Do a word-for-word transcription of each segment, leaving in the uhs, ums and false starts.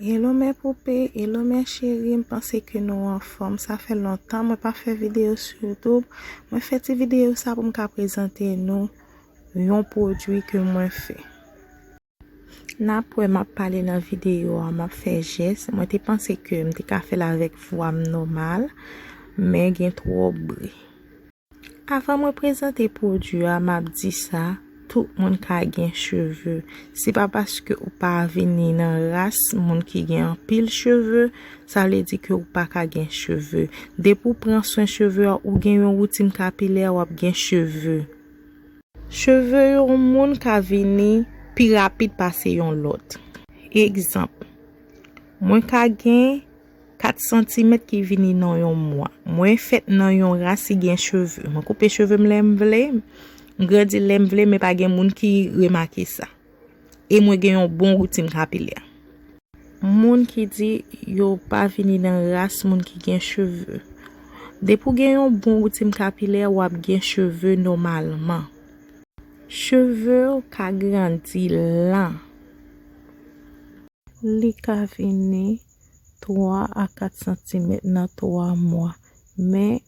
Hello mes poupées, hello mes chéries, m panse ke nou anfòm. Sa fè lontan mwen pa fè videyo sou YouTube. Mwen fè ti videyo sa pou m ka prezante nou yon pwodui ke mwen fè. N ap wè m ap pale nan videyo a, m ap fè jès. Mwen te panse ke m te ka fè l avèk vwa m nòmal, men gen twòp bri. Avan mwen prezante pwodui a, m ap di sa, tout moun ka gen cheve. Se pa paske ou pa vini nan ras moun ki gen anpil cheve, sa vle di ke ou pa ka gen cheve. Depi w pran swen cheve a, ou gen yon woutin kapilè, w ap gen cheve. Cheve yon moun ka vini pi rapid pase yon lòt. Egzanp, mwen ka gen kat santimèt ki vini nan yon mwa. Mwen fèt nan yon ras ki gen cheve. Mwen koupe cheve m lè m vle, m grandi lè m vle, men pa gen moun ki remake sa. E mwen gen yon bon woutin kapilè. Moun ki di yo pa vini nan ras moun ki gen cheve. Depi w gen yon bon woutin kapilè, w ap gen cheve nòmalman. Cheve w ka grandi lan. Li ka vini twa a kat santimèt nan twa mwa, men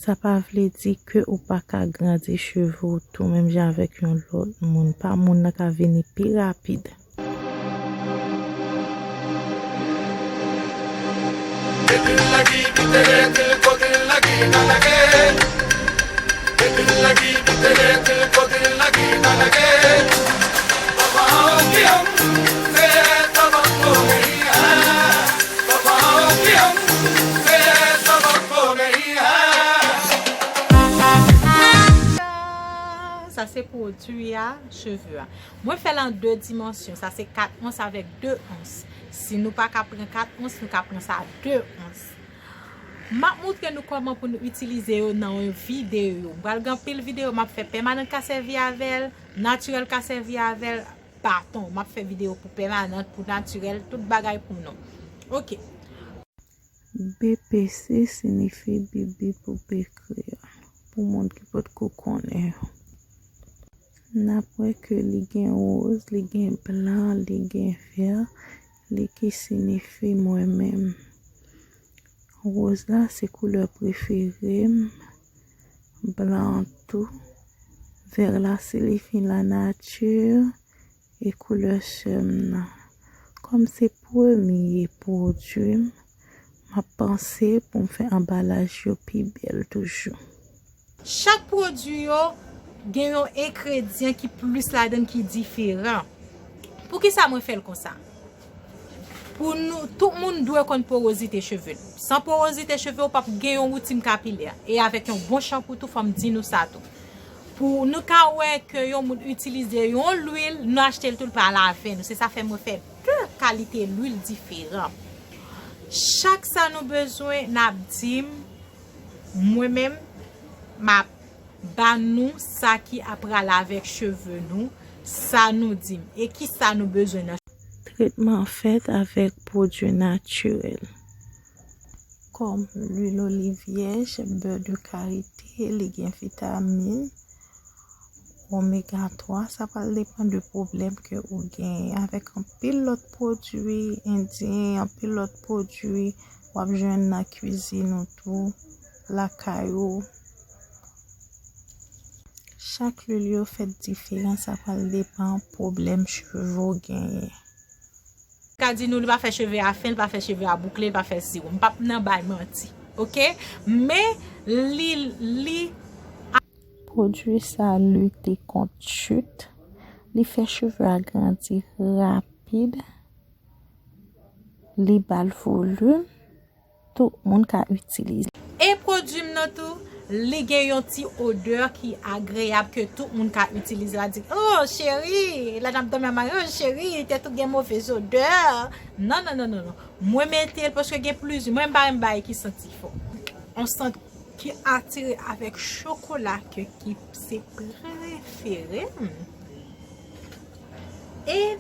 sa pa vle di ke ou pa ka grandi cheve w tou menm jan avèk yon lòt moun. Pa moun nan ka vini pi rapid. Sa se pwodui a, cheve a. Mwen fè l an de dimansyon. Sa se kat ons avèk de ons. Si nou pa ka pran kat ons, nou ka pran sa de ons. M ap montre nou kòman pou nou itilize yo nan yon videyo. M pral gen anpil videyo m ap fè. Pèmanant ka sèvi avè l, natirèl ka sèvi avè l, baton. M ap fè videyo pou pèmanant, pou natirèl, tout bagay pou nou. Oke. B P C siyifi Bibi Poupée Kreyòl, pou moun ki potko konnen yo. N ap wè ke li gen woz, li gen blan, li gen vè, li ki siyifi mwen menm. Woz la se koulè prefere m, blan an tou, vè la siyifi lanati, e koulè sè m nan. Kòm se premye pwodui m, m ap panse pou m fè anbalaj yo pi bèl toujou. Chak pwodui yo gen yon engredyan ki plis ladan l ki diferan. Poukisa mwen fè l konsa? Pou nou, tout moun dwe konn pwozite cheve l. San pwozite cheve, ou p ap gen yon woutin kapilè. E avèk yon bon chanpou tou, fò m di nou sa tou. Pou nou ka wè ke yon moun itilize yon lwil, nou achte l tou, l pa lave nou. Se sa fè mwen fè de kalite lwil diferan. Chak sa nou bezwen, n ap di m, mwen menm, m ap ba nou sa ki ap prale avèk cheve nou, sa nou di m, e kisa nou bezwen nan. Tretman fèt avèk pwodui natirèl, kòm lwil oliv vyèj, bè de karite, li gen vitamin, omega twa, sa pral depann de pwoblèm ke ou genyen. Avèk anpil lòt pwodui endyen, anpil lòt pwodui w ap jwenn nan kwizin ou tou, lakay ou. Chak lwil yo fèt diferan, sa pral depann pwoblèm cheve w genyen. Ka di nou li pa fè cheve a fen, li pa fè cheve a boukle, li pa fè ziwo. M p ap nan bay manti, oke? Men li, li Pwodui sa lite kont chit, li fè cheve a grandi rapid, li ba l volim, tout moun ka itilize. E pwodui m nan tou, li gen yon ti odè ki agreyab ke tout moun ka itilize. L ap di, "Oh, cheri, lè n ap dòmi a mari, oh, cheri, tèt ou gen move odè." Non, non, non, non, non. Mwen mete l paske gen plizyè. Mwen m pa renmen bagay ki santi fò. On sant ki atire avèk chokola ke ki se prefere m. E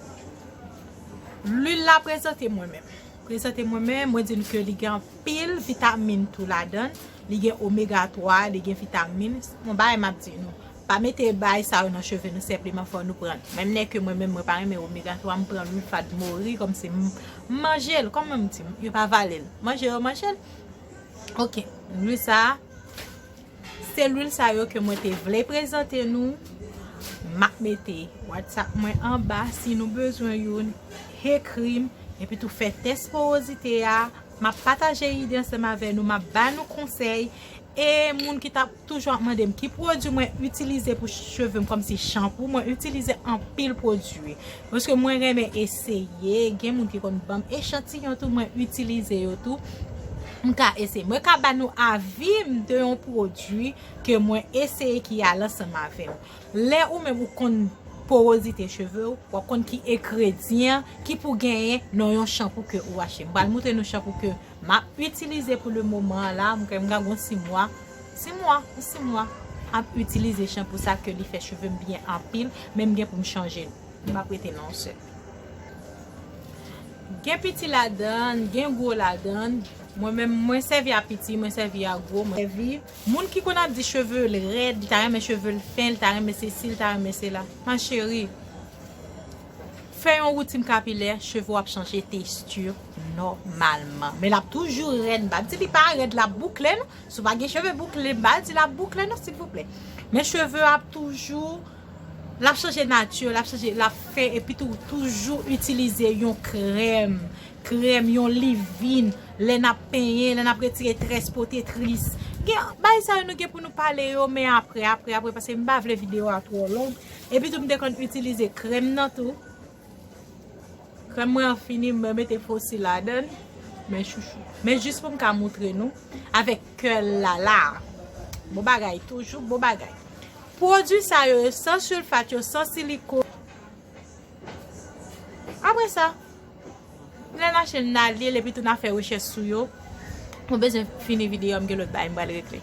lwil la prezante mwen menm. Prezante mwen menm, mwen di nou ke li gen anpil vitamin tou ladan l. Li gen omega twa, li gen vitamin. Yon bagay m ap di nou. Pa mete bagay sa yo nan cheve nou, senpleman fò nou pran. Menm nèg ke mwen menm mwen pa renmen omega twa, m pran lwil fad mori kòmsi m, m manje l, kòman m di, yo pa vale l. Manje yo manje l. Ok, lwil sa a, se lwil sa yo ke mwen te vle prezante nou. M ap mete WhatsApp mwen anba, si nou bezwen youn, ekri m, epi tou fè tès powozite a. M ap pataje ide ansanm avè nou, m ap ba nou konsèy. E moun ki t ap toujou ap mande m ki pwodui mwen itilize pou cheve m, kòmsi chanpou, mwen itilize anpil pwodui. Paske mwen renmen eseye, gen moun ki konn ban m echantiyon tou, mwen itilize yo tou. M ka eseye. Mwen ka ba nou avi m de yon pwodui ke mwen eseye ki al ansanm avè w. Lè ou menm ou konn porozite cheve w, w ap konn ki engredyan ki pou genyen nan yon chanpou ke ou achte. M pral montre nou chanpou ke m ap itilize pou le moman an la, m gen, m gen yon sis mwa, sis mwa, yon sis mwa ap itilize chanpou sa ke li fè cheve m byen anpil, men m gen pou m chanje l. M ap rete nan yon sèl. Gen piti ladann, gen gwo ladann. Mwen menm, mwen sèvi a piti, mwen sèvi a gwo, mwen sèvi. Moun ki konn ap di cheve l rèd, li ta renmen cheve l fen, li ta renmen sesi, li ta renmen sela. Ma chérie, fè yon woutin kapilè, cheve w ap chanje teksti nòmalman. Men l ap toujou rèd. M pa di li pa rèd, l ap boukle, non. Si w pa gen cheve boukle, m pa di l ap boukle, non, silvouplè. Men cheve ap toujou, l ap chanje nati, l ap chanje, l ap fè, epi tou, toujou itilize yon krèm, krèm, yon livin, lè n ap penyen, lè n ap retire très potetris. Gen, bagay sa yo nou gen pou nou pale yo, men apre, apre, apre, paske m pa vle videyo a twò long. Epi tou, m te konn itilize krèm nan tou. Krèm mwen an fini, mwen mete fosi ladann. Men chouchou. Men jis pou m ka montre nou. Avèk kè l la, la. Bon bagay, toujou bon bagay. Pwodui sa yo, yo san silfat, yo san silikòn. Apre sa, lè n achte l, n a li l, epi tou n a fè rechèch sou yo. Mwen bezwen fini videyo a, m gen lòt bagay m pral regle.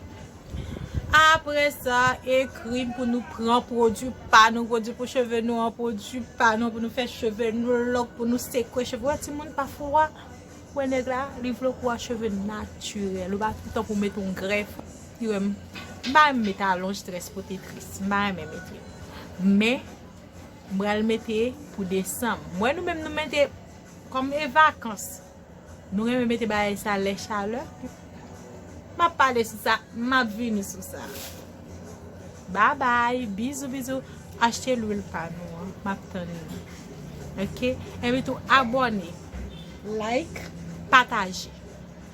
Apre sa, ekri m pou nou pran pwodui pa nou, pwodui pou cheve nou an, pwodui pa nou, pou nou fè cheve nou long, pou nou sekwe cheve. Wè timoun pafwa, wè nèg la, li vle ou a cheve natirèl. Ou pa toutan pou mete yon grèf. Li wè m, m pa renmen mete alonj très potetris. M pa renmen mete. Men, m pral mete pou desanm. Mwen nou menm nou mete kòm e vakans. Nou renmen mete bagay sa lè chalè. M ap pale sou sa, m ap vini sou sa. Babay, bizou, bizou. Achte lwil pa nou an. M ap tann nou. Ok? Epi tou abòne, like, pataje.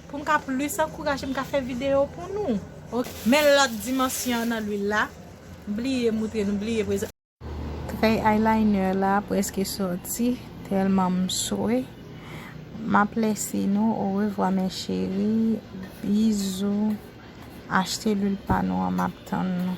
Pou m ka plis ankouraje m ka fè videyo pou nou. Ok? Men lòt dimansyon nan lwil la. M bliye moutre nou, m bliye prezante. Krèy eyeliner la prèske sòti, tèlman m swe. M ap lèse nou, orevwa mes chéries, bizou. Achte lwil pa nou an, m ap tann nou.